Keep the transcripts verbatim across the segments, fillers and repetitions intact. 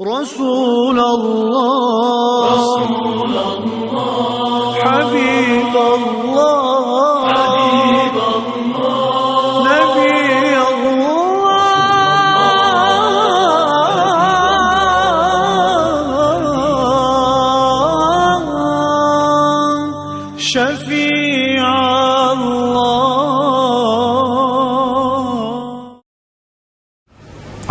رسول الله، حبيب الله، نبي الله، شفيع الله.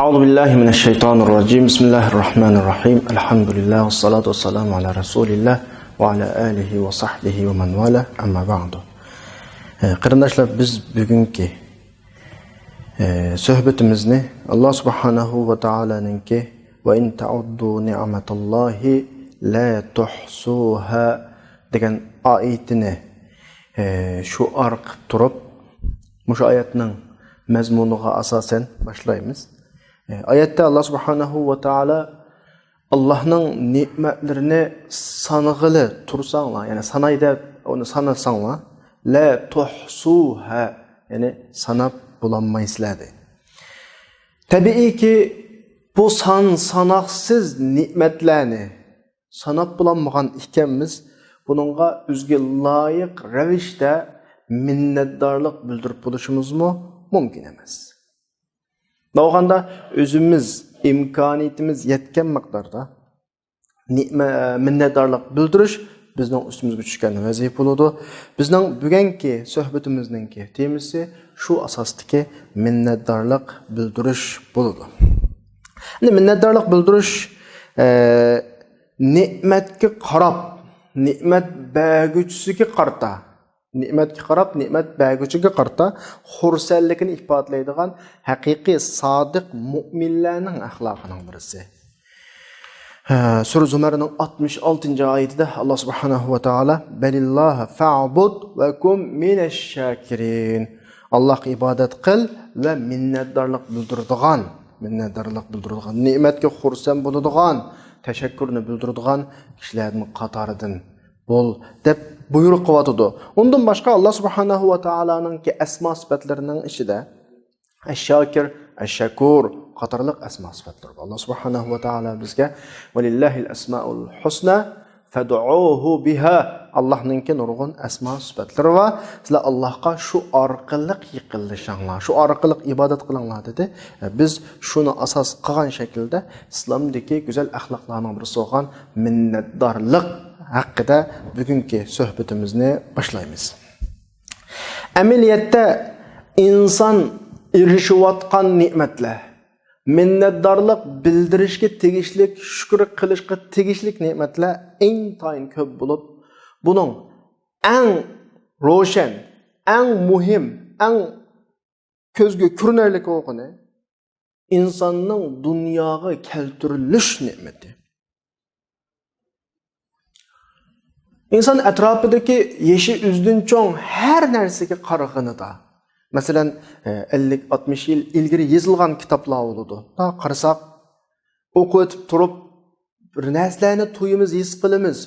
أعوذ بالله من الشيطان الرجيم. بسم الله الرحمن الرحيم. الحمد لله والصلاة والسلام على رسول الله وعلى آله وصحبه ومن والاه. أما بعد. قېرىنداشلار، بىز بۈگۈنكى سۆھبىتىمىزنى الله سبحانه وتعالىنىڭكى «وإن تعدوا نعمة الله لا تحصوها» دېگەن ئايىتىنى شوئار قىلىپ تۇرۇپ، مۇشۇ ئايەتنىڭ مەزمۇنىغا ئاساسەن باشلايمىز. ئايەتتە الله سبحانه وتعالى، «ئاللاھنىڭ نېمەتلىرىنى سانىغىلى تۇرساڭلار، يەنى ساناي دەپ ئۇنى سانىساڭلار، لا تحصوها، يەنى ساناپ بولالمايسىلەر» دەيدۇ. تەبىئىيكى، بۇ سان ساناقسىز نېمەتلەرنى ساناپ بولالمىغان ئىكەنمىز، بۇنىڭغا ئۆزىگە لايىق رەۋىشتە مىننەتدارلىق بىلدۈرۈپ بولۇشىمىزمۇ مۇمكىن ئەمەس. بولغاندا ئۆزىمىز، ئىمكانىيىتىمىز يەتكەن مىقداردا نېمە-، مىننەتدارلىق بىلدۈرۈش بىزنىڭ ئۈستىمىزگە چۈشكەن ۋەزىپە بولىدۇ. بىزنىڭ بۈگۈنكى سۆھبىتىمىزنىڭكى تېمىسى شۇ ئاساستىكى مىننەتدارلىق بىلدۈرۈش بولىدۇ. ئەمدى مىننەتدارلىق بىلدۈرۈش، ئە، نېمەتكە قاراپ، نېمەت بەرگۈچىسىگە قارىتا، نېمەتكە قاراپ، نېمەت بەرگۈچىگە قارىتا خۇرسەنلىكىنى ئىپادىلەيدىغان ھەقىقىي سادىق مۇئمىنلەرنىڭ ئەخلاقىنىڭ بىرسى. ھە، سۈرە زۇمەرنىڭ ئاتمىش ئالتىنچى ئايىتىدە ئاللا سۇبھانەھۇ ۋە تائالا، «بەلىللاھە فەئبۇد ۋە كۇن مىنەششاكىرىن.» ئاللاھقا ئىبادەت قىل ۋە مىننەتدارلىق بىلدۈرىدىغان، مىننەتدارلىق بىلدۈرىدىغان، نېمەتكە خۇرسەن بولىدىغان، تەشەككۈرنى بىلدۈرىدىغان كىشىلەرنىڭ قاتارىدىن بول، دەپ بۇيرۇق قىلىۋاتىدۇ. ئۇندىن باشقا، ئاللا سۇبھانەھۇ ۋە تائالانىڭكى ئەسما سۈپەتلىرىنىڭ ئىچىدە ئەششاكىر، ئەششەكۇر قاتارلىق ئەسما سۈپەتلىرى بار. ئاللا سۇبھانەھۇ ۋە تائالا بىزگە، «ۋەلىللاھىل ئەسمائۇل ھۇسنا فەدئۇھۇ بىھا.» ئاللانىڭكى نۇرغۇن ئەسما سۈپەتلىرى بار. سىلەر ئاللاھقا شۇ ئارقىلىق يېقىنلىشىڭلار، شۇ ئارقىلىق ئىبادەت قىلىڭلار، دېدى. بىز شۇنى ئاساس قىلغان شەكىلدە ئىسلامدىكى گۈزەل ئەخلاقلارنىڭ بىرسى بولغان مىننەتدارلىق ھەققىدە بۈگۈنكى سۆھبىتىمىزنى باشلايمىز. ئەمەلىيەتتە ئىنسان ئېرىشىۋاتقان نېمەتلەر، مىننەتدارلىق بىلدۈرۈشكە تېگىشلىك، شۈكۈر قىلىشقا تېگىشلىك نېمەتلەر ئىنتايىن كۆپ بولۇپ، بۇنىڭ ئەڭ روشەن، ئەڭ مۇھىم، ئەڭ كۆزگە كۆرۈنەرلىك بولغىنى ئىنساننىڭ دۇنياغا كەلتۈرۈلۈش نېمىتى. ئىنسان ئەتراپىدىكى يېشى ئۆزىدىن چوڭ ھەر نەرسىگە قارىغىنىدا، مەسىلەن، ئەللىك، ئاتمىش يىل ئىلگىرى يېزىلغان كىتابلار بولىدۇ. تا قارىساق، ئوقۇۋېتىپ تۇرۇپ، بىر نەرسىلەرنى تۇيىمىز، ھېس قىلىمىز.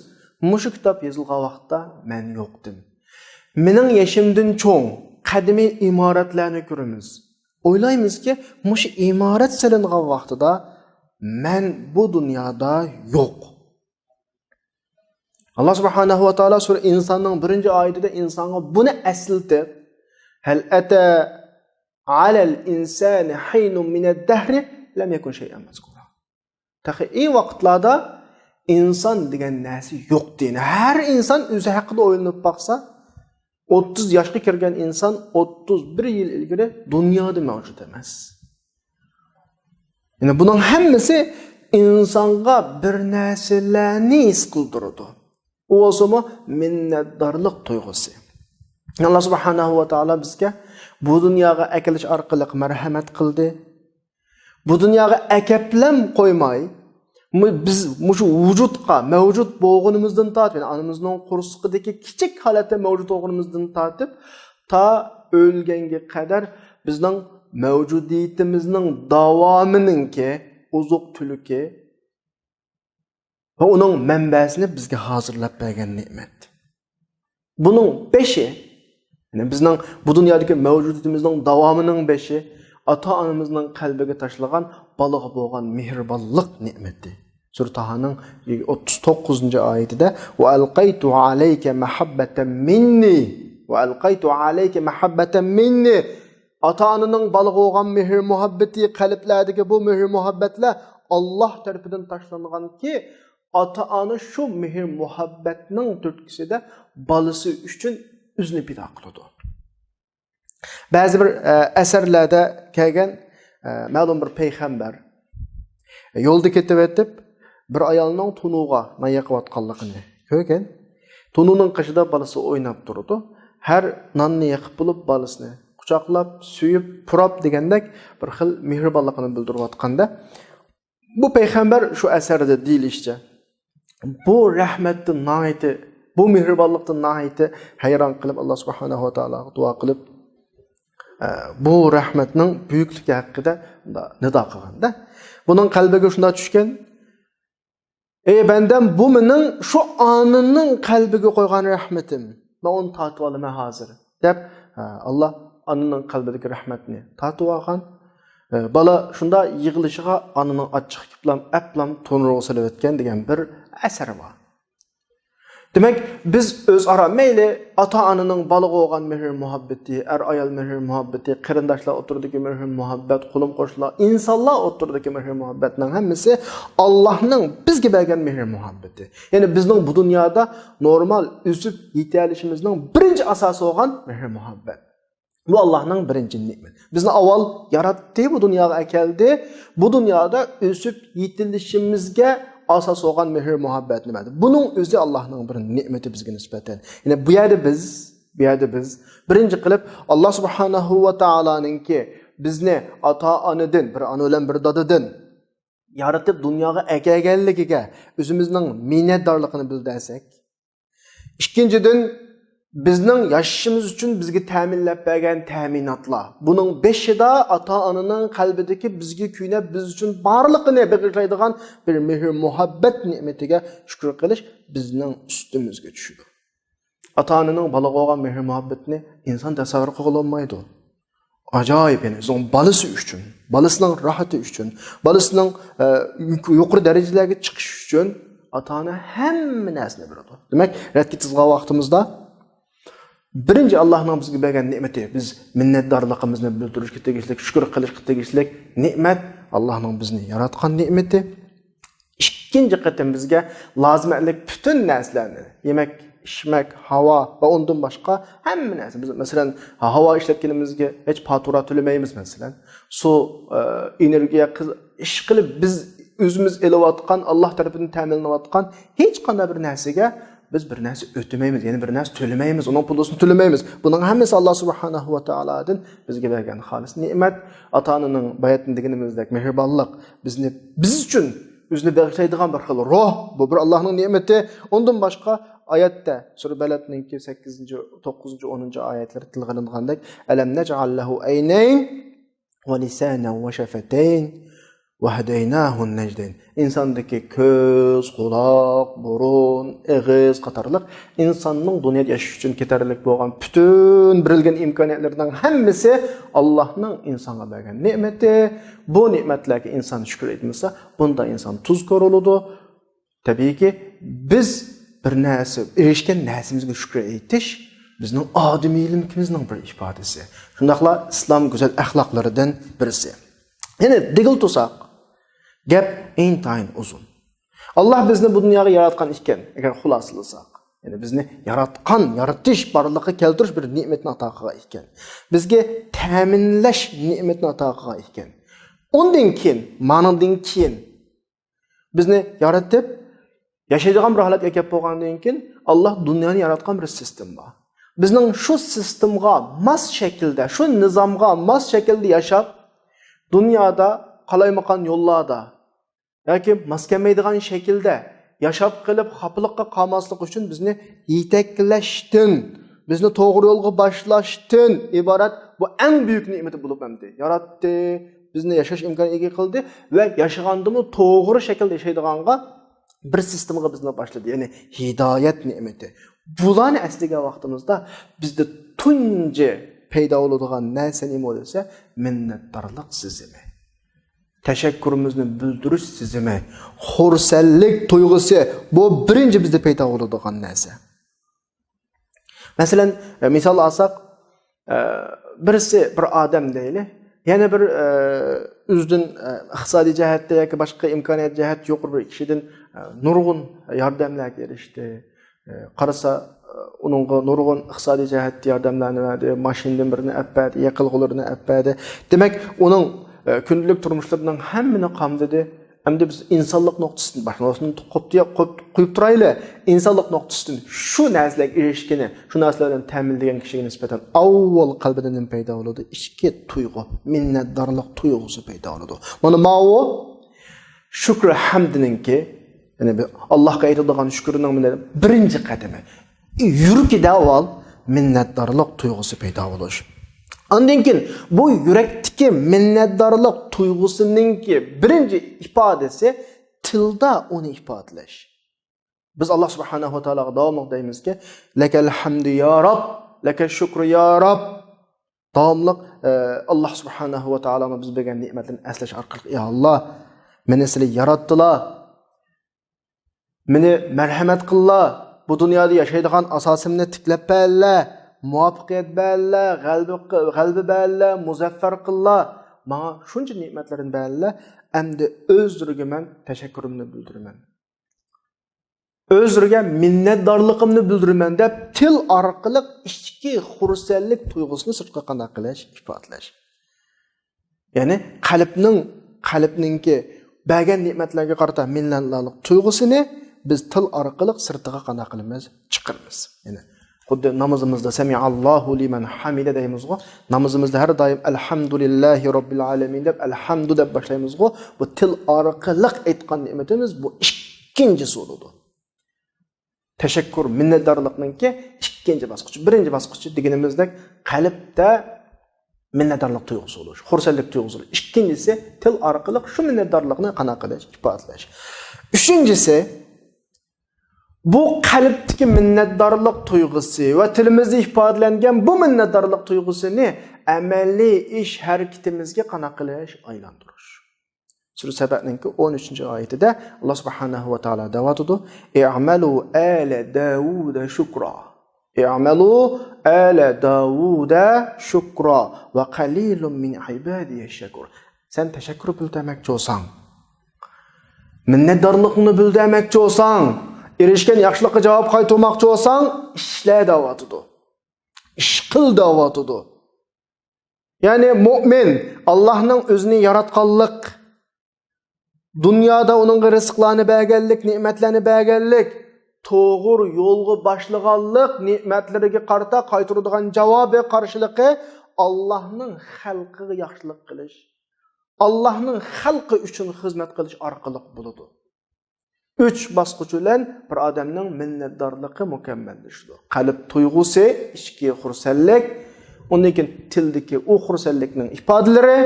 مۇشۇ كىتاب يېزىلغان ۋاقىتتا مەن يوقتىم. مېنىڭ يېشىمدىن چوڭ قەدىمىي ئىمارەتلەرنى كۆرىمىز. ئويلايمىزكى، مۇشۇ ئىمارەت سېلىنغان ۋاقتىدا مەن بۇ دۇنيادا يوق. ئاللا سۇبھانەھۇ ۋە تائالا سۈرە ئىنساننىڭ بىرىنچى ئايىتىدە ئىنسانغا بۇنى ئەسلىتىپ، «ھەل ئەتە ئەلەل ئىنسانى ھىنۇم مىنەد دەھرى لەم يەكۇن شەيئەن مەزكۇرا.» تېخى ئى ۋاقىتلاردا ئىنسان دېگەن نەرسە يوق دېگەن. ھەر ئىنسان ئۆزى ھەققىدە ئويلىنىپ باقسا، ئوتتۇز ياشقا كىرگەن ئىنسان ئوتتۇز بىر يىل ئىلگىرى دۇنيادا مەۋجۇت ئەمەس. يەنى بۇنىڭ ھەممىسى ئىنسانغا بىر نەرسىلەرنى ھېس قىلدۇرىدۇ. ئۇ بولسىمۇ مىننەتدارلىق تۇيغۇسى. ئاللا سۇبھانەھۇ ۋە تائالا بىزگە بۇ دۇنياغا ئەكېلىش ئارقىلىق مەرھەمەت قىلدى. بۇ دۇنياغا ئەكەپلەم قويماي، مۇ-، بىز مۇشۇ ۋۇجۇدقا مەۋجۇت بولغىنىمىزدىن تارتىپ، يەنى ئانىمىزنىڭ قورسىقىدىكى كىچىك ھالەتتە مەۋجۇت بولغىنىمىزدىن تارتىپ، تا ئۆلگەنگە قەدەر بىزنىڭ مەۋجۇدىيىتىمىزنىڭ داۋامىنىڭكى ئوزۇق-تۈلۈكى ۋە ئۇنىڭ مەنبەسىنى بىزگە ھازىرلاپ بەرگەن نېمەت. بۇنىڭ بېشى، يەنى بىزنىڭ بۇ دۇنيادىكى مەۋجۇدىيىتىمىزنىڭ داۋامىنىڭ بېشى ئاتا-ئانىمىزنىڭ قەلبىگە تاشلىغان بالىغا بولغان مېھرىبانلىق نېمىتى. سۈرە تاھانىڭ ئوتتۇز توققۇزىنچى ئايىتىدە، «وَأَلْقَيْتُ عَلَيْكَ مَحَبَّةً مِنِّي، وَأَلْقَيْتُ عَلَيْكَ مَحَبَّةً مِنِّي.» ئاتا-ئانىنىڭ بالىغا بولغان مېھىر-مۇھەببىتى، قەلبلەردىكى بۇ مېھىر-مۇھەببەتلەر ئاللاھ تەرىپىدىن تاشلانغانكى، ئاتا-ئانا شۇ مېھىر-مۇھەببەتنىڭ تۈرتكىسىدە بالىسى ئۈچۈن ئۆزىنى پىدا قىلىدۇ. بەزى بىر، ئە، ئەسەرلەردە كەلگەن، ئە، مەلۇم بىر پەيغەمبەر يولدا كېتىۋېتىپ، بىر ئايالنىڭ تونۇغا نان يېقىۋاتقانلىقىنى كۆرگەن. تونۇنىڭ قېشىدا بالىسى ئويناپ تۇرىدۇ. ھەر ناننى يېقىپ بولۇپ، بالىسىنى قۇچاقلاپ، سۆيۈپ، پۇراپ دېگەندەك بىر خىل مېھرىبانلىقىنى بىلدۈرۈۋاتقاندا، بۇ پەيغەمبەر شۇ ئەسەردە دېيىلىشىچە، بۇ رەھمەتتىن ناھايىتى، بۇ مېھرىبانلىقتىن ناھايىتى ھەيران قېلىپ، ئاللاھ سۇبھانەھۇ ۋە تائالاغا دۇئا قىلىپ، ئە، بۇ رەھمەتنىڭ بۈيۈكلۈكى ھەققىدە نىدا قىلغاندا، بۇنىڭ قەلبىگە شۇنداق چۈشكەن، «ئەي بەندەم، بۇ مېنىڭ شۇ ئانىنىڭ قەلبىگە قويغان رەھمىتىم. مەن ئۇنى تارتىۋالىمەن ھازىر.» دەپ، ئە، ئاللاھ ئانىنىڭ قەلبىدىكى رەھمەتنى تارتىۋالغان. ئە، بالا شۇنداق يىغلىشىغا ئانىنىڭ ئاچچىقى كېلىپلام، ئەپلام تونۇرغا سېلىۋەتكەن دېگەن بىر ئەسەر بار. دېمەك، بىز ئۆزئارا مەيلى ئاتا-ئانىنىڭ بالىغا بولغان مېھىر-مۇھەببىتى، ئەر-ئايال مېھىر-مۇھەببىتى، قېرىنداشلار ئوتتۇرىدىكى مېھىر-مۇھەببەت، قولۇم-قوشنىلار، ئىنسانلار ئوتتۇرىدىكى مېھىر-مۇھەببەتنىڭ ھەممىسى ئاللاھنىڭ بىزگە بەرگەن مېھىر-مۇھەببىتى. يەنى بىزنىڭ بۇ دۇنيادا نورمال ئۆسۈپ يېتەلىشىمىزنىڭ بىرىنچى ئاساسى بولغان مېھىر-مۇھەببەت. بۇ ئاللاھنىڭ بىرىنچى نېمىتى. بىزنى ئاۋۋال ياراتتى، بۇ دۇنياغا ئەكەلدى. بۇ دۇنيادا ئۆسۈپ يېتىلىشىمىزگە ئاساس بولغان مېھىر-مۇھەببەتنى بەردى. بۇنىڭ ئۆزى ئاللاھنىڭ بىر نېمىتى بىزگە نىسبەتەن. يەنى بۇ يەردە بىز، بۇ يەردە بىز بىرىنچى قىلىپ ئاللاھ سۇبھانەھۇ ۋە تائالانىڭكى بىزنى ئاتا-ئانىدىن، بىر ئانا بىلەن بىر دادىدىن يارىتىپ دۇنياغا ئەكەلگەنلىكىگە ئۆزىمىزنىڭ مىننەتدارلىقىنى بىلدۈرسەك، ئىككىنچىدىن، بىزنىڭ ياشىشىمىز ئۈچۈن بىزگە تەمىنلەپ بەرگەن تەمىناتلار. بۇنىڭ بېشىدا ئاتا-ئانىنىڭ قەلبىدىكى بىزگە كۆيۈنۈپ، بىز ئۈچۈن بارلىقىنى بېغىشلايدىغان بىر مېھىر-مۇھەببەت نېمىتىگە شۈكۈر قىلىش بىزنىڭ ئۈستىمىزگە چۈشىدۇ. ئاتا-ئانىنىڭ بالىغا بولغان مېھىر-مۇھەببىتىنى ئىنسان تەسەۋۋۇر قىلغىلى بولمايدۇ. ئاجايىپ، يەنى ئۆزىنىڭ بالىسى ئۈچۈن، بالىسىنىڭ راھىتى ئۈچۈن، بالىسىنىڭ، ئە، يۇق-، يۇقىرى دەرىجىلەرگە چىقىشى ئۈچۈن ئاتا-ئانا ھەممە نەرسىنى بېرىدۇ. دېمەك، رەتكە تىزغان ۋاقتىمىزدا بىرىنچى ئاللاھنىڭ بىزگە بەرگەن نېمىتى، بىز مىننەتدارلىقىمىزنى بىلدۈرۈشكە تېگىشلىك، شۈكۈر قىلىشقا تېگىشلىك نېمەت، ئاللاھنىڭ بىزنى ياراتقان نېمىتى. ئىككىنچى قېتىم بىزگە لازىمەتلىك پۈتۈن نەرسىلەرنى، يېمەك، ئىچمەك، ھاۋا ۋە ئۇندىن باشقا ھەممە نەرسە. بىز، مەسىلەن، ھاۋا ئىشلەتكىنىمىزگە ھېچ پاتۇرا تۆلىمەيمىز، مەسىلەن. سۇ، ئە، ئېنېرگىيە، قىز-، ئىشقىلىپ بىز ئۆزىمىز ئېلىۋاتقان، ئاللاھ تەرىپىدىن تەمىنلىنىۋاتقان ھېچقانداق بىر نەرسىگە بىز بىر نەرسە ئۆتىمەيمىز، يەنى بىر نەرسە تۆلىمەيمىز، ئۇنىڭ پۇلىسىنى تۆلىمەيمىز. بۇنىڭ ھەممىسى ئاللاھ سۇبھانەھۇ ۋە تائالادىن بىزگە بەرگەن خالىس نېمەت. ئاتا-ئانىنىڭ باياتىن دېگىنىمىزدەك مېھرىبانلىق، بىزنى، بىز ئۈچۈن ئۆزىنى بېغىشلايدىغان بىر خىل روھ. بۇ بىر ئاللاھنىڭ نېمىتى. ئۇندىن باشقا ئايەتتە، سۈرە بەلەدنىڭكى سەككىزىنچى، توققۇزىنچى، ئونىنچى ئايەتلىرى تىلغا ئېلىنغاندەك، «أَلَمْ نَجْعَل لَهُ عَيْنَيْنِ وَلِسَانًا وَشَفَتَيْنِ وَهَدَيْنَاهُ النَّجْدَيْنِ.» ئىنساندىكى كۆز، قۇلاق، بۇرۇن، ئېغىز قاتارلىق ئىنساننىڭ دۇنيادا ياشاش ئۈچۈن كېتەرلىك بولغان پۈتۈن بېرىلگەن ئىمكانىيەتلىرىنىڭ ھەممىسى ئاللاھنىڭ ئىنسانغا بەرگەن نېمىتى. بۇ نېمەتلەرگە ئىنسان شۈكۈر ئېيتمىسا، بۇنداق ئىنسان تۇزكور بولىدۇ. تەبىئىيكى، بىز بىر نەرسە، ئېرىشكەن نەرسىمىزگە شۈكۈر ئېيتىش بىزنىڭ ئادىمىيلىكىمىزنىڭ بىر ئىپادىسى. شۇنداقلا ئىسلام گۈزەل ئەخلاقلىرىدىن بىرسى. يەنى دېگىلى تۇرساق، گەپ ئىنتايىن ئۇزۇن. ئاللاھ بىزنى بۇ دۇنياغا ياراتقان ئىكەن، ئەگەر خۇلاسىلىساق. يەنى بىزنى ياراتقان، يارىتىش، بارلىققا كەلتۈرۈش بىر نېمەتنى ئاتا قىلغان ئىكەن. بىزگە تەمىنلەش نېمەتنى ئاتا قىلغان ئىكەن. ئۇندىن كېيىن، مانىڭدىن كېيىن بىزنى يارىتىپ، ياشايدىغان بىر ھالەتكە ئەكەپ بولغاندىن كېيىن، ئاللاھ دۇنيانى ياراتقان بىر سىستېما بار. بىزنىڭ شۇ سىستېمىغا ماس شەكىلدە، شۇ نىزامغا ماس شەكىلدە ياشاپ، دۇنيادا قالايمىقان يوللاردا ياكى ماس كەلمەيدىغان شەكىلدە ياشاپ قېلىپ، خاپىلىققا قالماسلىق ئۈچۈن بىزنى يېتەكلەشتىن، بىزنى توغرا يولغا باشلاشتىن ئىبارەت بۇ ئەڭ بۈيۈك نېمىتى بولۇپ ئەمدى ياراتتى، بىزنى ياشاش ئىمكانىغا ئىگە قىلدى ۋە ياشىغاندىمۇ توغرا شەكىلدە ياشايدىغانغا بىر سىستېمىغا بىزنى باشلىدى، يەنى ھىدايەت نېمىتى. بۇلارنى ئەسلىگەن ۋاقتىمىزدا بىزدە تۇنجى پەيدا بولىدىغان نەرسە نېمە دېسە، مىننەتدارلىق سېزىمى. تەشەككۈرىمىزنى بىلدۈرۈش سېزىمى، خۇرسەنلىك تۇيغۇسى، بۇ بىرىنچى بىزدە پەيدا بولىدىغان نەرسە. مەسىلەن، مىسال ئالساق، بىرسى بىر ئادەم دەيلى، يەنە بىر ئۆزىدىن ئىقتىسادىي جەھەتتە ياكى باشقا ئىمكانىيەت جەھەتتە يۇقىرى بىر كىشىدىن نۇرغۇن ياردەملەرگە ئېرىشتى. قارىسا، ئۇنىڭغا نۇرغۇن ئىقتىسادىي جەھەتتە ياردەملەرنى بەردى، ماشىنىدىن بىرنى ئەپ بەردى، يېقىنلىرىنى ئەپ بەردى. دېمەك، ئۇنىڭ كۈندىلىك تۇرمۇشلىرىنىڭ ھەممىنى قامدىدى. ئەمدى بىز ئىنسانلىق نۇقتىسىدىن، باشقا نۇقتىسىدىن قويۇپ، قويۇپ، قويۇپ تۇرايلى. ئىنسانلىق نۇقتىسىدىن شۇ نەرسىلەرگە ئېرىشكىنى، شۇ نەرسىلەر بىلەن تەمىنلىگەن كىشىگە نىسبەتەن ئاۋۋال قەلبىدە نېمە پەيدا بولىدۇ؟ ئىچكى تۇيغۇ، مىننەتدارلىق تۇيغۇسى پەيدا بولىدۇ. مانا ماۋۇ شۈكرى ھەمدىنىڭكى، يەنى بىز ئاللاھقا ئېيتىدىغان شۈكرىنىڭ مانا بىرىنچى قەدىمى. يۈرىكىدە ئاۋۋال مىننەتدارلىق تۇيغۇسى پەيدا بولۇش. ئاندىن كېيىن بۇ يۈرەكتىكى مىننەتدارلىق تۇيغۇسىنىڭكى بىرىنچى ئىپادىسى تىلدا ئۇنى ئىپادىلەش. بىز ئاللاھ سۇبھانەھۇ ۋە تائالاغا داۋاملىق دەيمىزكى، لەكەل ھەمدۇ يا رەب، لەكەل شۈكرۇ يا رەب. داۋاملىق، ئە، ئاللاھ سۇبھانەھۇ ۋە تائالانىڭ بىز بەرگەن نېمەتلىرىنى ئەسلەش ئارقىلىق، يا ئاللاھ، مېنى سىلەر ياراتتىلا، مېنى مەرھەمەت قىللا، بۇ دۇنيادا ياشايدىغان ئاساسىمنى تىكلەپ بەرلە، مۇۋەپپەقىيەت بەرلە، غەلىبە، غەلىبە بەرلە، مۇزەففەر قىللا، ماڭا شۇنچە نېمەتلەرنى بەرلە، ئەمدى ئۆزلىرىگە مەن تەشەككۈرۈمنى بىلدۈرىمەن. ئۆزلىرىگە مىننەتدارلىقىمنى بىلدۈرىمەن دەپ، تىل ئارقىلىق ئىچكى خۇرسەنلىك تۇيغۇسىنى سىرتقا قانداق قىلىش، ئىپادىلەش. يەنى قەلبنىڭ، قەلبنىڭكى بەرگەن نېمەتلەرگە قارىتا مىننەتدارلىق تۇيغۇسىنى بىز تىل ئارقىلىق سىرتىغا قانداق قىلىمىز؟ چىقىرىمىز. يەنى خۇددى نامىزىمىزدا سەمىئاللاھۇ لىمەن ھەمىدە دەيمىزغۇ، نامىزىمىزدا ھەر دائىم ئەلھەمدۇلىللاھى رەببىل ئالەمىن دەپ، ئەلھەمدۇ دەپ باشلايمىزغۇ، بۇ تىل ئارقىلىق ئېيتقان نېمىتىمىز بۇ ئىككىنچىسى بولىدۇ. تەشەككۈر، مىننەتدارلىقنىڭكى ئىككىنچى باسقۇچى. بىرىنچى باسقۇچى دېگىنىمىزدەك قەلبتە مىننەتدارلىق تۇيغۇسى بولۇش، خۇرسەنلىك تۇيغۇسى بولۇش. ئىككىنچىسى تىل ئارقىلىق شۇ مىننەتدارلىقنى قانداق قىلىش، ئىپادىلەش. ئۈچىنچىسى، بۇ قەلبتىكى مىننەتدارلىق تۇيغۇسى ۋە تىلىمىزدا ئىپادىلەنگەن بۇ مىننەتدارلىق تۇيغۇسىنى ئەمەلىي ئىش ھەرىكىتىمىزگە قانداق قىلىش، ئايلاندۇرۇش. سۈرە سەبەنىڭكى ئون ئۈچىنچى ئايىتىدە ئاللاھ سۇبھانەھۇ ۋە تائالا دەۋاتىدۇ، ئىئمەلۇ ئالە داۋۇدە شۇكرا. ئىئمەلۇ ئالە داۋۇدە شۇكرا ۋە قەلىلۇم مىن ئىبادىيە شەكۇر. سەن تەشەككۈر بىلدۈرمەكچى بولساڭ، مىننەتدارلىقنى بىلدۈرمەكچى بولساڭ، ئېرىشكەن ياخشىلىققا جاۋاب قايتۇرماقچى بولساڭ، ئىشلە دەۋاتىدۇ. ئىش قىل دەۋاتىدۇ. يەنى مۇئمىن ئاللاھنىڭ ئۆزىنى ياراتقانلىق، دۇنيادا ئۇنىڭغا رىزىقلارنى بەرگەنلىك، نېمەتلەرنى بەرگەنلىك، توغرا يولغا باشلىغانلىق، نېمەتلىرىگە قارىتا قايتۇرىدىغان جاۋابى، قارشىلىقى ئاللاھنىڭ خەلقىگە ياخشىلىق قىلىش، ئاللاھنىڭ خەلقى ئۈچۈن خىزمەت قىلىش ئارقىلىق بولىدۇ. ئۈچ باسقۇچ بىلەن بىر ئادەمنىڭ مىننەتدارلىقى مۇكەممەللىشىدۇ. قەلب تۇيغۇسى، ئىچكى خۇرسەنلىك، ئۇندىن كېيىن تىلدىكى ئۇ خۇرسەنلىكنىڭ ئىپادىلىرى،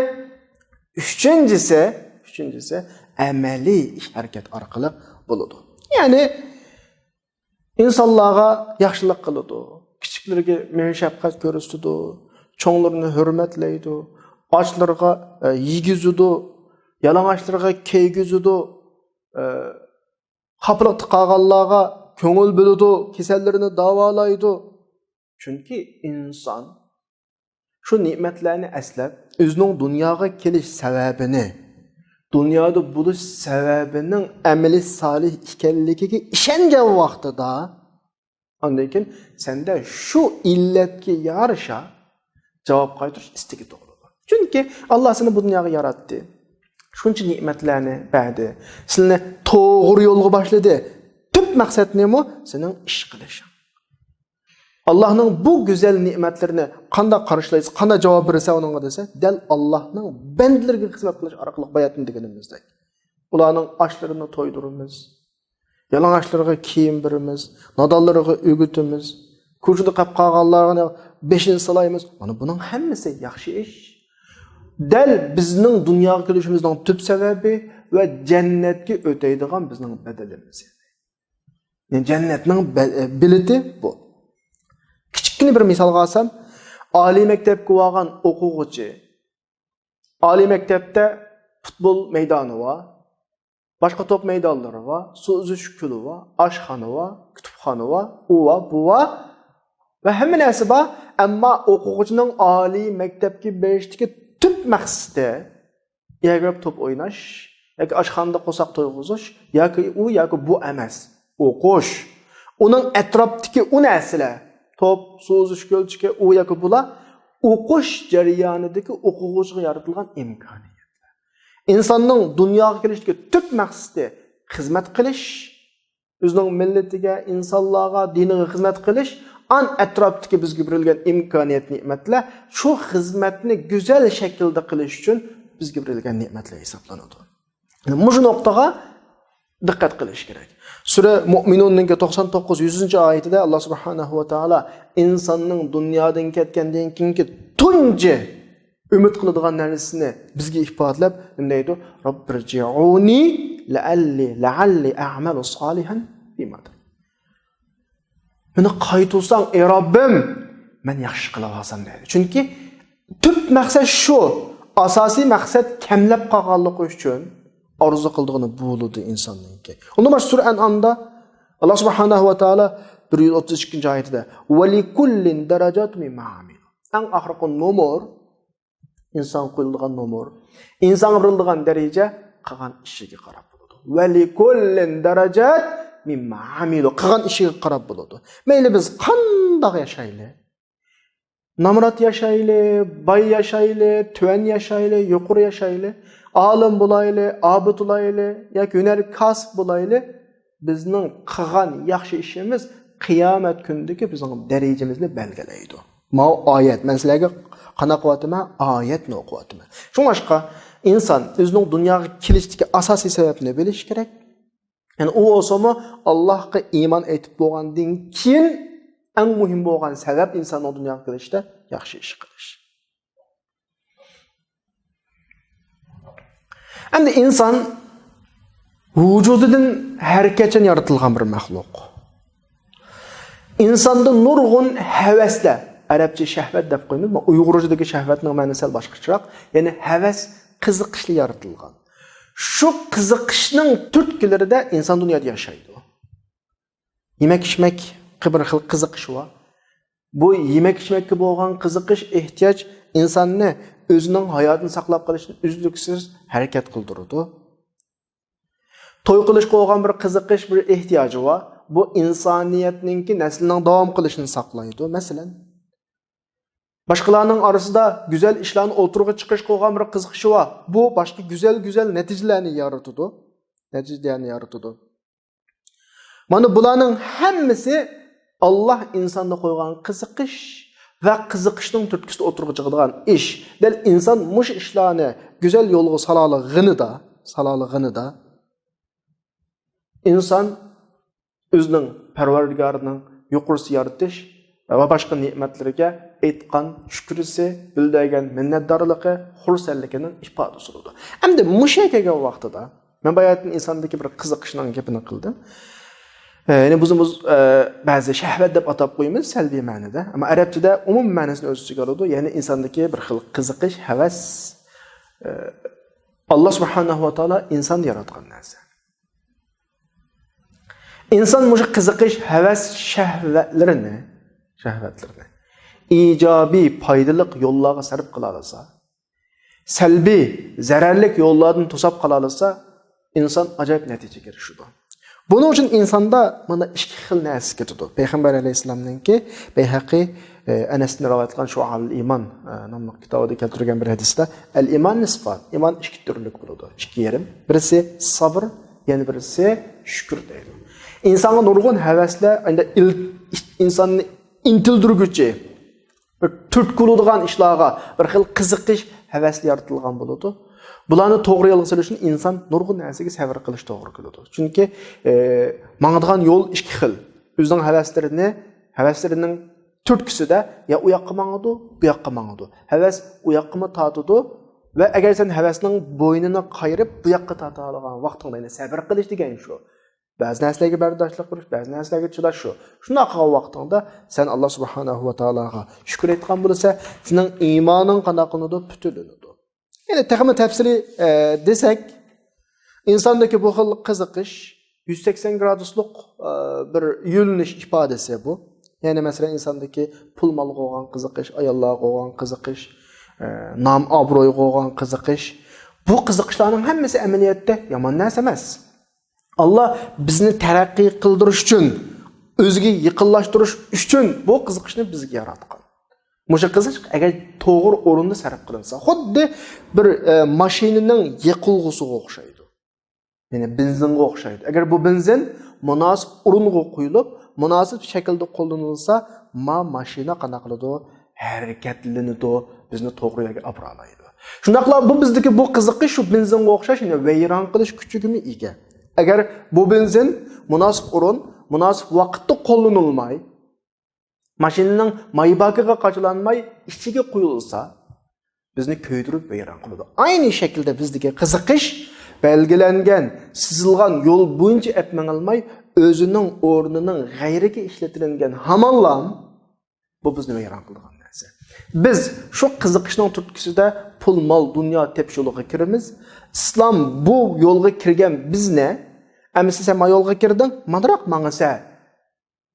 ئۈچىنچىسى، ئۈچىنچىسى ئەمەلىي ئىش ھەرىكەت ئارقىلىق بولىدۇ. يەنى ئىنسانلارغا ياخشىلىق قىلىدۇ، كىچىكلىرىگە مېھىر شەپقەت كۆرسىتىدۇ، چوڭلىرىنى ھۆرمەتلەيدۇ، ئاچلىرىغا، ئە، يېگۈزىدۇ، يالىڭاچلىرىغا كىيگۈزىدۇ، ئە، خاپىلىقتا قالغانلارغا كۆڭۈل بۆلىدۇ، كېسەللىرىنى داۋالايدۇ. چۈنكى ئىنسان شۇ نېمەتلەرنى ئەسلەپ، ئۆزىنىڭ دۇنياغا كېلىش سەۋەبىنى، دۇنيادا بولۇش سەۋەبىنىڭ ئەمەلىي سالىھ ئىكەنلىكىگە ئىشەنگەن ۋاقتىدا، ئاندىن كېيىن سەندە شۇ ئىللەتكە يارىشا جاۋاب قايتۇرۇش ئىستىكى تۇغۇلىدۇ. چۈنكى ئاللاھ سېنى بۇ دۇنياغا ياراتتى. شۇنچە نېمەتلەرنى بەردى. سېنى توغرا يولغا باشلىدى. تۈپ مەقسەت نېمە؟ سېنىڭ ئىش قىلىشىڭ. ئاللاھنىڭ بۇ گۈزەل نېمەتلىرىنى قانداق قارشىلايسەن، قانداق جاۋاب بېرىسەن ئۇنىڭغا دېسە، دەل ئاللاھنىڭ بەندىلىرىگە خىزمەت قىلىش ئارقىلىق باياتىن دېگىنىمىزدەك. ئۇلارنىڭ ئاچلىرىنى تويدۇرىمىز. يالىڭاچلىرىغا كىيىم بېرىمىز، نادانلىرىغا ئۆگىتىمىز، كوچىدا قېلىپ قالغانلارنى بېشىنى سىلايمىز. مانا بۇنىڭ ھەممىسى ياخشى ئىش. دەل بىزنىڭ دۇنياغا كېلىشىمىزنىڭ تۈپ سەۋەبى ۋە جەننەتكە ئۆتەيدىغان بىزنىڭ بەدىلىمىز. يەنى جەننەتنىڭ بە-، بېلىتى بۇ. كىچىككىنە بىر مىسالغا ئالسام، ئالىي مەكتەپكە بارغان ئوقۇغۇچى، ئالىي مەكتەپتە پۇتبول مەيدانى بار، باشقا توپ مەيدانلىرى بار، سۇ ئۈزۈش كۆلى بار، ئاشخانا بار، كۇتۇپخانا بار، ئۇ بار، بۇ بار ۋە ھەممە نەرسە بار. ئەمما ئوقۇغۇچىنىڭ ئالىي مەكتەپكە بېرىشتىكى تۈپ مەقسىتى يەرگە بېرىپ توپ ئويناش ياكى ئاشخانىدا قورساق تويغۇزۇش ياكى ئۇ ياكى بۇ ئەمەس. ئوقۇش. ئۇنىڭ ئەتراپتىكى ئۇ نەرسىلەر، توپ، سۇ ئۈزۈش كۆلچىكى، ئۇ ياكى بۇلار ئوقۇش جەريانىدىكى ئوقۇغۇچىغا يارىتىلغان ئىمكانىيەتلەر. ئىنساننىڭ دۇنياغا كېلىشتىكى تۈپ مەقسىتى خىزمەت قىلىش، ئۆزىنىڭ مىللىتىگە، ئىنسانلارغا، دىنىغا خىزمەت قىلىش، ئان ئەتراپتىكى بىزگە بېرىلگەن ئىمكانىيەت، نېمەتلەر شۇ خىزمەتنى گۈزەل شەكىلدە قىلىش ئۈچۈن بىزگە بېرىلگەن نېمەتلەر ھېسابلىنىدۇ. مۇشۇ نۇقتىغا دىققەت قىلىش كېرەك. سۈرە مۇئمىنۇننىڭكى توقسان توققۇز، يۈزىنچى ئايىتىدە ئاللا سۇبھانەھۇ ۋە تائالا ئىنساننىڭ دۇنيادىن كەتكەندىن كېيىنكى تۇنجى ئۈمىد قىلىدىغان نەرسىسىنى بىزگە ئىپادىلەپ نېمە دەيدۇ؟ رەببىرجىئۇنى لەئەللى، لەئەللى ئەئمەلۇ سالىھەن فىما تەرەكتۇ. مېنى قايتۇرساڭ، ئەي رەببىم، مەن ياخشى قىلىۋالسام دەيدۇ. چۈنكى تۈپ مەقسەت شۇ، ئاساسىي مەقسەت كەملەپ قالغانلىقى ئۈچۈن ئارزۇ قىلىدىغىنى بولىدۇ ئىنساننىڭكى. ئۇندىن باشقا سۈرە ئەنئامدا ئاللا سۇبھانەھۇ ۋە تائالا بىر يۈز ئوتتۇز ئىككىنچى ئايىتىدە، ۋەلىكۇللىن دەرەجات مىمما ئەمىلۇ. ئەڭ ئاخىرقى نومۇر، ئىنسانغا قويۇلىدىغان نومۇر، ئىنسانغا بېرىلىدىغان دەرىجە قىلغان ئىشىگە قاراپ بولىدۇ. ۋەلىكۇللىن دەرەجات مىمما ئەمىلۇ. قىلغان ئىشىگە قاراپ بولىدۇ. مەيلى بىز قانداق ياشايلى، نامرات ياشايلى، باي ياشايلى، تۆۋەن ياشايلى، يۇقىرى ياشايلى، ئالىم بولايلى، ئابىد بولايلى ياكى ھۈنەر كاسىپ بولايلى، بىزنىڭ قىلغان ياخشى ئىشىمىز قىيامەت كۈنىدىكى بىزنىڭ دەرىجىمىزنى بەلگىلەيدۇ. ماۋۇ ئايەت، مەن سىلەرگە قانداق ئوقۇۋاتىمەن؟ ئايەتنى ئوقۇۋاتىمەن. شۇڭلاشقا ئىنسان ئۆزىنىڭ دۇنياغا كېلىشتىكى ئاساسىي سەۋەبنى بىلىشى كېرەك. يەنى ئۇ بولسىمۇ ئاللاھقا ئىمان ئېيتىپ بولغاندىن كېيىن ئەڭ مۇھىم بولغان سەۋەب ئىنساننىڭ دۇنياغا كېلىشىدە ياخشى ئىش قىلىش. ئەمدى ئىنسان ۋۇجۇدىدىن ھەر قاچان يارىتىلغان بىر مەخلۇق. ئىنساندا نۇرغۇن ھەۋەسلەر، ئەرەبچە شەھۋەت دەپ قويىمىز، ئۇيغۇرچىدىكى شەھۋەتنىڭ مەنىسى سەل باشقىچىراق، يەنى ھەۋەس، قىزىقىشلار يارىتىلغان. شۇ قىزىقىشنىڭ تۈرتكىلىرىدە ئىنسان دۇنيادا ياشايدۇ. يېمەك-ئىچمەككە بىر خىل قىزىقىش بار. بۇ يېمەك-ئىچمەككە بولغان قىزىقىش، ئېھتىياج ئىنساننى ئۆزىنىڭ ھاياتىنى ساقلاپ قېلىشنى ئۈزلۈكسىز ھەرىكەت قىلدۇرىدۇ. توي قىلىشقا بولغان بىر قىزىقىش، بىر ئېھتىياجى بار. بۇ ئىنسانىيەتنىڭكى نەسلىنىڭ داۋام قىلىشىنى ساقلايدۇ. مەسىلەن، باشقىلارنىڭ ئارىسىدا گۈزەل ئىشلارنى ئوتتۇرىغا چىقىرىشقا بولغان بىر قىزىقىشى بار. بۇ باشقا گۈزەل-گۈزەل نەتىجىلەرنى يارىتىدۇ. نەتىجىلەرنى يارىتىدۇ. مانا بۇلارنىڭ ھەممىسى ئاللا ئىنساندا قويغان قىزىقىش ۋە قىزىقىشنىڭ تۈرتكىسىدە ئوتتۇرىغا چىقىدىغان ئىش. دەل ئىنسان مۇشۇ ئىشلارنى گۈزەل يولغا سالالىغىنىدا، سالالىغىنىدا ئىنسان ئۆزىنىڭ پەرۋەردىگارىنىڭ يۇقىرىسى يارىتىش ۋە باشقا نېمەتلىرىگە ئېيتقان شۈكرىسى، بىلدۈرگەن مىننەتدارلىقى، خۇرسەنلىكىنىڭ ئىپادىسى بولىدۇ. ئەمدى مۇشۇ يەرگە كەلگەن ۋاقتىدا مەن باياتىن ئىنساندىكى بىر قىزىقىشنىڭ گېپىنى قىلدىم. ئە، يەنى بىزمۇ، ئە، بەزى شەھۋەت دەپ ئاتاپ قويىمىز سەلبىي مەنىدە. ئەمما ئەرەبچىدە ئومۇمىي مەنىسىنى ئۆز ئىچىگە ئالىدۇ. يەنى ئىنساندىكى بىر خىل قىزىقىش، ھەۋەس، ئە، ئاللا سۇبھانەھۇ ۋە تائالا ئىنساندا ياراتقان نەرسە. ئىنسان مۇشۇ قىزىقىش، ھەۋەس، شەھۋەتلىرىنى، شەھۋەتلىرىنى ئىجابىي، پايدىلىق يوللارغا سەرپ قىلالىسا، سەلبىي، زەرەرلىك يوللاردىن توساپ قالالىسا، ئىنسان ئاجايىپ نەتىجىگە ئېرىشىدۇ. بۇنىڭ ئۈچۈن ئىنساندا مانا ئىككى خىل نەرسە كېتىدۇ. پەيغەمبەر ئەلەيھىسسالامنىڭكى بەيھەقى، ئە، ئەنەستىن رىۋايەت قىلغان شۇئابۇل ئىمان، ئە، ناملىق كىتابىدا كەلتۈرگەن بىر ھەدىستە، ئەل ئىمان نىسفان، ئىمان ئىككى تۈرلۈك بولىدۇ، ئىككى يېرىم. بىرسى سابىر، يەنە بىرسى شۈكۈر دەيدۇ. ئىنسانغا نۇرغۇن ھەۋەسلەر، ئەندى ئىل-، ئىنساننى ئىنتىلدۈرگۈچى، بىر تۈرتكە بولىدىغان ئىشلارغا بىر خىل قىزىقىش، ھەۋەس يارىتىلغان بولىدۇ. بۇلارنى توغرا يولغا سېلىش ئۈچۈن ئىنسان نۇرغۇن نەرسىگە سەۋر قىلىش توغرا كېلىدۇ. چۈنكى، ئە، ماڭىدىغان يول ئىككى خىل. ئۆزىنىڭ ھەۋەسلىرىنى، ھەۋەسلىرىنىڭ تۈرتكىسىدە يا ئۇ ياققا ماڭىدۇ، بۇ ياققا ماڭىدۇ. ھەۋەس ئۇ ياققىمۇ تارتىدۇ ۋە ئەگەر سەن ھەۋەسنىڭ بوينىنى قايرىپ بۇ ياققا تارتالىغان ۋاقتىڭدا، يەنى سەۋر قىلىش دېگەن شۇ. بەزى نەرسىلەرگە بەرداشلىق بېرىش، بەزى نەرسىلەرگە چىداش شۇ. شۇنداق قىلغان ۋاقتىڭدا سەن ئاللا سۇبھانەھۇ ۋە تائالاغا شۈكۈر ئېيتقان بولسا، سېنىڭ ئىمانىڭ قانداق قىلىنىدۇ؟ پۈتۈنلىنىدۇ. يەنى تېخىمۇ تەپسىلىي، ئە، دېسەك، ئىنساندىكى بۇ خىل قىزىقىش يۈز سەكسەن گرادۇسلۇق، ئە، بىر يۆنىلىش ئىپادىسى بۇ. يەنى مەسىلەن، ئىنساندىكى پۇل مالغا بولغان قىزىقىش، ئاياللارغا بولغان قىزىقىش، ئە، نام ئابرويغا بولغان قىزىقىش. بۇ قىزىقىشلارنىڭ ھەممىسى ئەمەلىيەتتە يامان نەرسە ئەمەس. ئاللا بىزنى تەرەققىي قىلدۇرۇش ئۈچۈن، ئۆزىگە يېقىنلاشتۇرۇش ئۈچۈن بۇ قىزىقىشنى بىزگە ياراتقان. مۇشۇ قىزىقىش ئەگەر توغرا ئورۇندا سەرپ قىلىنسا، خۇددى بىر، ئە، ماشىنىنىڭ يېقىلغۇسىغا ئوخشايدۇ. يەنى بېنزىنغا ئوخشايدۇ. ئەگەر بۇ بېنزىن مۇناسىپ ئورۇنغا قويۇلۇپ، مۇناسىپ شەكىلدە قوللىنىلسا، ما ماشىنا قانداق قىلىدۇ؟ ھەرىكەتلىنىدۇ، بىزنى توغرا يەرگە ئاپىرالايدۇ. شۇنداقلا بۇ بىزدىكى بۇ قىزىقىش شۇ بېنزىنغا ئوخشاش، يەنى ۋەيران قىلىش كۈچىگىمۇ ئىگە. ئەگەر بۇ بېنزىن مۇناسىپ ئورۇن، مۇناسىپ ۋاقىتتا قوللىنىلماي، ماشىنىنىڭ مايباكىغا قاچىلانماي ئىچىگە قويۇلسا، بىزنى كۆيدۈرۈپ ۋەيران قىلىدۇ. ئاينى شەكىلدە بىزدىكى قىزىقىش بەلگىلەنگەن، سىزىلغان يول بويىچە ئەپ مېڭىلماي، ئۆزىنىڭ ئورنىنىڭ غەيرىگە ئىشلىتىلىنگەن ھامانلام بۇ بىزنى ۋەيران قىلىدىغان نەرسە. بىز شۇ قىزىقىشنىڭ تۈرتكىسىدە پۇل، مال، دۇنيا تېپىش يولىغا كىرىمىز. ئىسلام بۇ يولغا كىرگەن بىزنى، ئەمىسە سەن ما يولغا كىردىڭ، مانراق ماڭىسەن،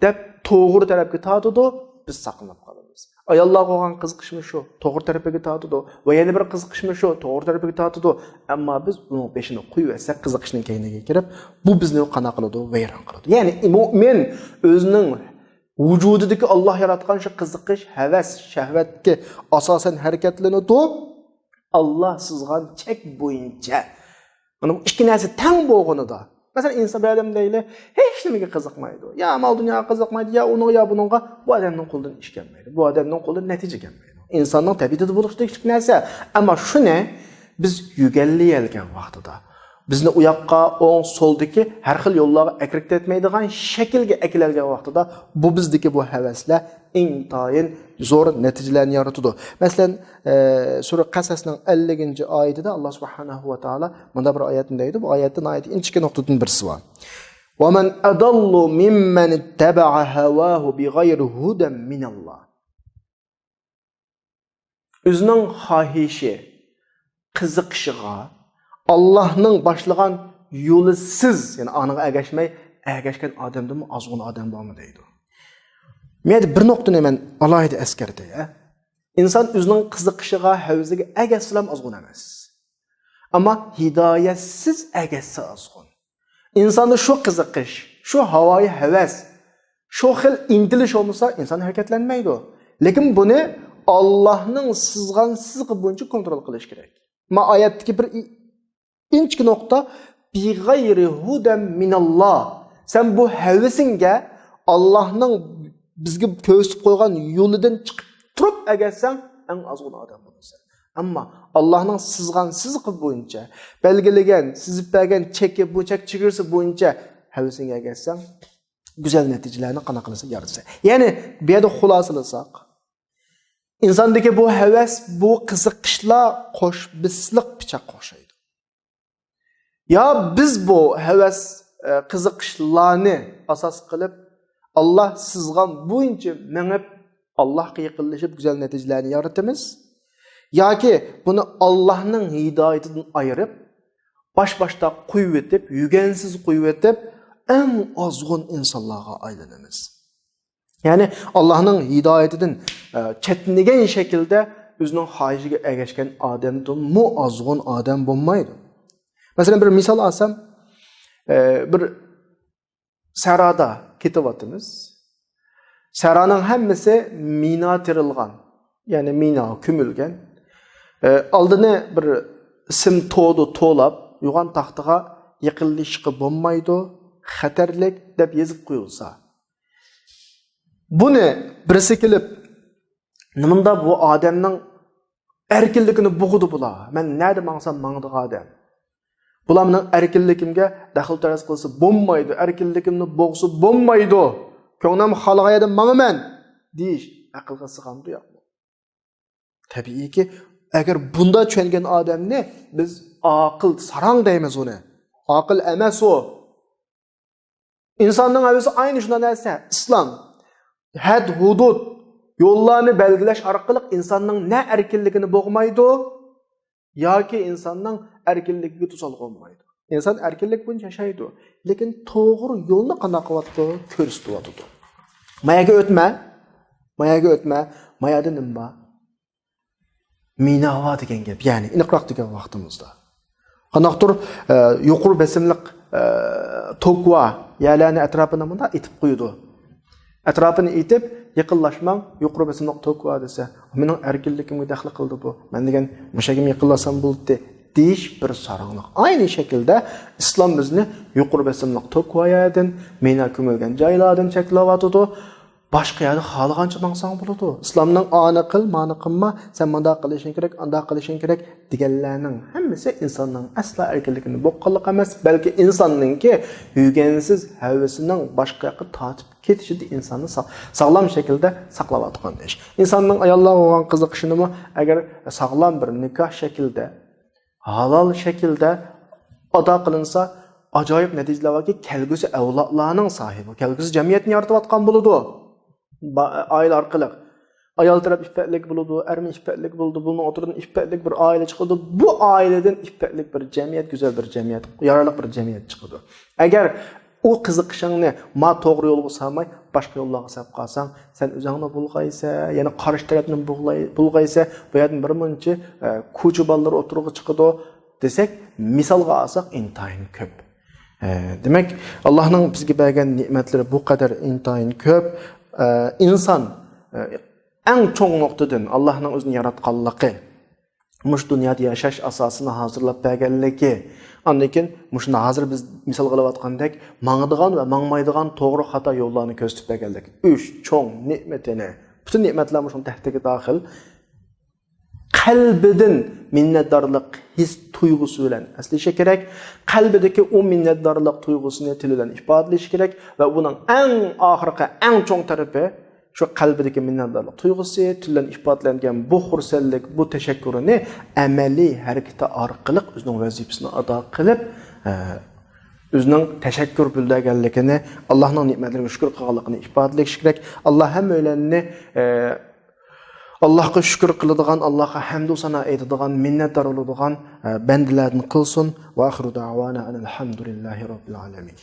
دەپ توغرا تەرەپكە تارتىدۇ، بىز ساقلىنىپ قالىمىز. ئاياللارغا بولغان قىزىقىشمۇ شۇ، توغرا تەرىپىگە تارتىدۇ. ۋە يەنە بىر قىزىقىشمۇ شۇ، توغرا تەرىپىگە تارتىدۇ. ئەمما بىز ئۇنىڭ بېشىنى قويۇۋەتسەك، قىزىقىشنىڭ كەينىگە كىرىپ، بۇ بىزنى قانداق قىلىدۇ؟ ۋەيران قىلىدۇ. يەنى مۇئمىن ئۆزىنىڭ ۋۇجۇدىدىكى ئاللا ياراتقان شۇ قىزىقىش، ھەۋەس، شەھۋەتكە ئاساسەن ھەرىكەتلىنىدۇ. ئاللا سىزغان چەك بويىچە. مانا بۇ ئىككى نەرسە تەڭ بولغىنىدا، مەسىلەن، ئىنسان بىر ئادەم دەيلى، ھېچ نېمىگە قىزىقمايدۇ. يا مال دۇنياغا قىزىقمايدۇ، يا ئۇنىڭغا، يا بۇنىڭغا. بۇ ئادەمنىڭ قولىدىن ئىش كەلمەيدۇ. بۇ ئادەمنىڭ قولىدىن نەتىجە كەلمەيدۇ. ئىنساننىڭ تەبىئىتىدە بولۇشلۇق نەرسە. ئەمما شۇنى بىز يۆگەنلىيەلىگەن ۋاقتىدا، بىزنى ئۇ ياققا، ئوڭ، سولدىكى ھەر خىل يوللارغا ئەكىرىپ كەتمەيدىغان شەكىلگە ئەكېلەلىگەن ۋاقتىدا، بۇ بىزدىكى بۇ ھەۋەسلەر ئىنتايىن زور نەتىجىلەرنى يارىتىدۇ. مەسىلەن، ئە، سۈرە قەسەسنىڭ ئەللىكىنچى ئايىتىدە ئاللا سۇبھانەھۇ ۋە تائالا مۇنداق بىر ئايەتنى دەيدۇ. بۇ ئايەتتە ناھايىتى ئىنچىكە نۇقتىدىن بىرسى بار. وَمَنْ أَضَلُّ مِمَّنِ اتَّبَعَ هَوَاهُ بِغَيْرِ هُدًى مِنَ اللَّهِ. ئۆزىنىڭ خاھىشى، قىزىقىشىغا ئاللاھنىڭ باشلىغان يولىسىز، يەنى ئانىڭغا ئەگەشمەي، ئەگەشكەن ئادەمدىنمۇ ئازغۇن ئادەم بارمۇ دەيدۇ. مەن بىر نۇقتىنى مەن ئالاھىدە ئەسكەرتەي، ھە؟ ئىنسان ئۆزىنىڭ قىزىقىشىغا، ھەۋىسىگە ئەگەشسىلەم ئازغۇن ئەمەس. ئەمما ھىدايەتسىز ئەگەشسە ئازغۇن. ئىنساندا شۇ قىزىقىش، شۇ ھاۋايى ھەۋەس، شۇ خىل ئىنتىلىش بولمىسا، ئىنسان ھەرىكەتلەنمەيدۇ. لېكىن بۇنى ئاللاھنىڭ سىزغان سىزىقى بويىچە كونترول قىلىش كېرەك. ما ئايەتتىكى بىر ئى-، ئىنچىكە نۇقتا، بىغەيرى ھۇدەن مىناللا. سەن بۇ ھەۋىسىڭگە ئاللاھنىڭ بىزگە كۆرسىتىپ قويغان يولىدىن چىقىپ تۇرۇپ ئەگەشسەڭ، ئەڭ ئازغۇن ئادەم بولىسەن. ئەمما ئاللاھنىڭ سىزغان سىزىقى بويىچە، بەلگىلىگەن، سىزىپ بەرگەن چېكى، بۇ چەك چېگرىسى بويىچە ھەۋىسىڭگە ئەگەشسەڭ، گۈزەل نەتىجىلەرنى قانداق قىلىسەن، يارىتىسەن. يەنى بۇ يەردە خۇلاسىلىساق، ئىنساندىكى بۇ ھەۋەس، بۇ قىزىقىشلار قوش بىسلىق پىچاققا ئوخشايدۇ. يا بىز بۇ ھەۋەس، ئە، قىزىقىشلارنى ئاساس قىلىپ، ئاللا سىزغان بويىچە مېڭىپ، ئاللاھقا يېقىنلىشىپ، گۈزەل نەتىجىلەرنى يارىتىمىز. ياكى بۇنى ئاللاھنىڭ ھىدايىتىدىن ئايرىپ، باش-باشتاق قويۇۋېتىپ، يۆگەنسىز قويۇۋېتىپ، ئەڭ ئازغۇن ئىنسانلارغا ئايلىنىمىز. يەنى ئاللاھنىڭ ھىدايىتىدىن، ئە، چەتنىگەن شەكىلدە ئۆزىنىڭ خاھىشىگە ئەگەشكەن ئادەمدىنمۇ ئازغۇن ئادەم بولمايدۇ. مەسىلەن، بىر مىسال ئالسام، ئە، بىر سەھرادا كېتىۋاتىمىز. سەھرانىڭ ھەممىسى مىنا تېرىلغان، يەنى مىنا كۆمۈلگەن. ئە، ئالدىنى بىر سىم توردا تولاپ، يوغان تاختىغا يېقىنلىشىشقا بولمايدۇ، خەتەرلىك دەپ يېزىپ قويۇلسا، بۇنى بىرسى كېلىپ، نېمانداق بۇ ئادەمنىڭ ئەركىنلىكىنى بوغىدۇ بۇلار، مەن نەدە ماڭسام ماڭىدىغان ئادەم. بۇلار مېنىڭ ئەركىنلىكىمگە دەخلى تەرۇز قىلسا بولمايدۇ، ئەركىنلىكىمنى بوغسا بولمايدۇ، كۆڭلۈم خالىغان يەردە ماڭىمەن دېيىش ئەقىلگە سىغامدۇ ياقمۇ؟ تەبىئىيكى، ئەگەر بۇنداق چۈشەنگەن ئادەمنى بىز ئاقىل ساراڭ دەيمىز ئۇنى. ئاقىل ئەمەس ئۇ. ئىنساننىڭ ھەۋىسى ئاينى شۇنداق نەرسە. ئىسلام ھەد، ھۇدۇد، يوللارنى بەلگىلەش ئارقىلىق ئىنساننىڭ نە ئەركىنلىكىنى بوغمايدۇ، ياكى ئىنساننىڭ ئەركىنلىكىگە توسالغۇ بولمايدۇ. ئىنسان ئەركىنلىك بويىچە ياشايدۇ، لېكىن توغرا يولنى قانداق قىلىۋاتىدۇ؟ كۆرسىتىۋاتىدۇ. ماياگە ئۆتمە، ماياگە ئۆتمە، مايادا نېمە بار؟ مىنا بار دېگەن گەپ، يەنى ئېنىقراق دېگەن ۋاقتىمىزدا. قانداقتۇر، ئە، يۇقىرى بېسىملىق، ئە، توك بار يەرلەرنى ئەتراپىنى مۇنداق ئېتىپ قويىدۇ. ئەتراپىنى ئېتىپ، يېقىنلاشماڭ، يۇقىرى بېسىملىق توك بار دېسە، مېنىڭ ئەركىنلىكىمگە دەخلى قىلىدۇ بۇ. مەن دېگەن مۇشۇ يەرگىمۇ يېقىنلاشسام بولدى، دېيىش بىر ساراڭلىق. ئاينى شەكىلدە ئىسلام بىزنى يۇقىرى بېسىملىق توك بار يەردىن، مىنا كۆمۈلگەن جايلاردىن چەكلەۋاتىدۇ. باشقا يەردە خالىغانچە ماڭساڭ بولىدۇ. ئىسلامنىڭ ئانى قىل، مانى قىلما، سەن مۇنداق قىلىشىڭ كېرەك، ئانداق قىلىشىڭ كېرەك دېگەنلەرنىڭ ھەممىسى ئىنساننىڭ ئەسلا ئەركىنلىكىنى بوغقانلىق ئەمەس، بەلكى ئىنساننىڭكى يۈگەنسىز ھەۋىسىنىڭ باشقا ياققا تارتىپ كېتىشىدە ئىنساننى سا-، ساغلام شەكىلدە ساقلاۋاتقان ئىش. ئىنساننىڭ ئاياللارغا بولغان قىزىقىشىنىمۇ ئەگەر ساغلام بىر نىكاھ شەكلىدە، ھالال شەكىلدە ئادا قىلىنسا، ئاجايىپ نەتىجىلەر باركى، كەلگۈسى ئەۋلادلارنىڭ ساھىبى، كەلگۈسى جەمئىيەتنى يارىتىۋاتقان بولىدۇ. با-، ئائىلە ئارقىلىق. ئايال تەرەپ ئىپپەتلىك بولىدۇ، ئەرمۇ ئىپپەتلىك بولىدۇ، بۇنىڭ ئوتتۇرىدىن ئىپپەتلىك بىر ئائىلە چىقىدۇ. بۇ ئائىلىدىن ئىپپەتلىك بىر جەمئىيەت، گۈزەل بىر جەمئىيەت، يارارلىق بىر جەمئىيەت چىقىدۇ. ئەگەر ئۇ قىزىقىشىڭنى ما توغرا يولغا سالماي، باشقا يوللارغا ساپ قالساڭ، سەن ئۆزۈڭنى بۇلغايسەن، يەنە قارشى تەرەپنى بۇغلاي-، بۇلغايسەن، بۇ يەردىن بىر مۇنچە، ئە، كوچا بالىلىرى ئوتتۇرىغا چىقىدۇ دېسەك، مىسالغا ئالساق ئىنتايىن كۆپ. ئە، دېمەك، ئاللاھنىڭ بىزگە بەرگەن نېمەتلىرى بۇ قەدەر ئىنتايىن كۆپ. ئە، ئىنسان، ئە، ئەڭ چوڭ نۇقتىدىن ئاللاھنىڭ ئۆزىنى ياراتقانلىقى، مۇشۇ دۇنيادا ياشاش ئاساسىنى ھازىرلاپ بەرگەنلىكى، ئاندىن كېيىن مۇشۇنى ھازىر بىز مىسال قىلىۋاتقاندەك ماڭىدىغان ۋە ماڭمايدىغان توغرا خاتا يوللارنى كۆرسىتىپ بەرگەنلىكى، ئۈچ چوڭ نېمىتىنى، پۈتۈن نېمەتلەر مۇشۇنىڭ تەھتىگە داخىل. قەلبىدىن مىننەتدارلىق ھېس تۇيغۇسى بىلەن ئەسلىشى كېرەك. قەلبىدىكى ئۇ مىننەتدارلىق تۇيغۇسىنى تىل بىلەن ئىپادىلىشى كېرەك ۋە بۇنىڭ ئەڭ ئاخىرقى، ئەڭ چوڭ تەرىپى شۇ قەلبىدىكى مىننەتدارلىق تۇيغۇسى، تىل بىلەن ئىپادىلەنگەن بۇ خۇرسەنلىك، بۇ تەشەككۇرىنى ئەمەلىي ھەرىكىتى ئارقىلىق ئۆزىنىڭ ۋەزىپىسىنى ئادا قىلىپ، ئە، ئۆزىنىڭ تەشەككۈر بىلدۈرگەنلىكىنى، ئاللاھنىڭ نېمەتلىرىگە شۈكۈر قىلغانلىقىنى ئىپادىلىشى كېرەك. ئاللا ھەممەيلەننى، ئە، ئاللاھقا شۈكۈر قىلىدىغان، ئاللاھقا ھەمدۇ سانا ئېيتىدىغان، مىننەتدار بولىدىغان، ئە، بەندىلەردىن قىلسۇن. ۋە ئاخىرۇ دەۋانا ئەنىل ھەمدۇلىللاھى رەببىل ئالەمىن.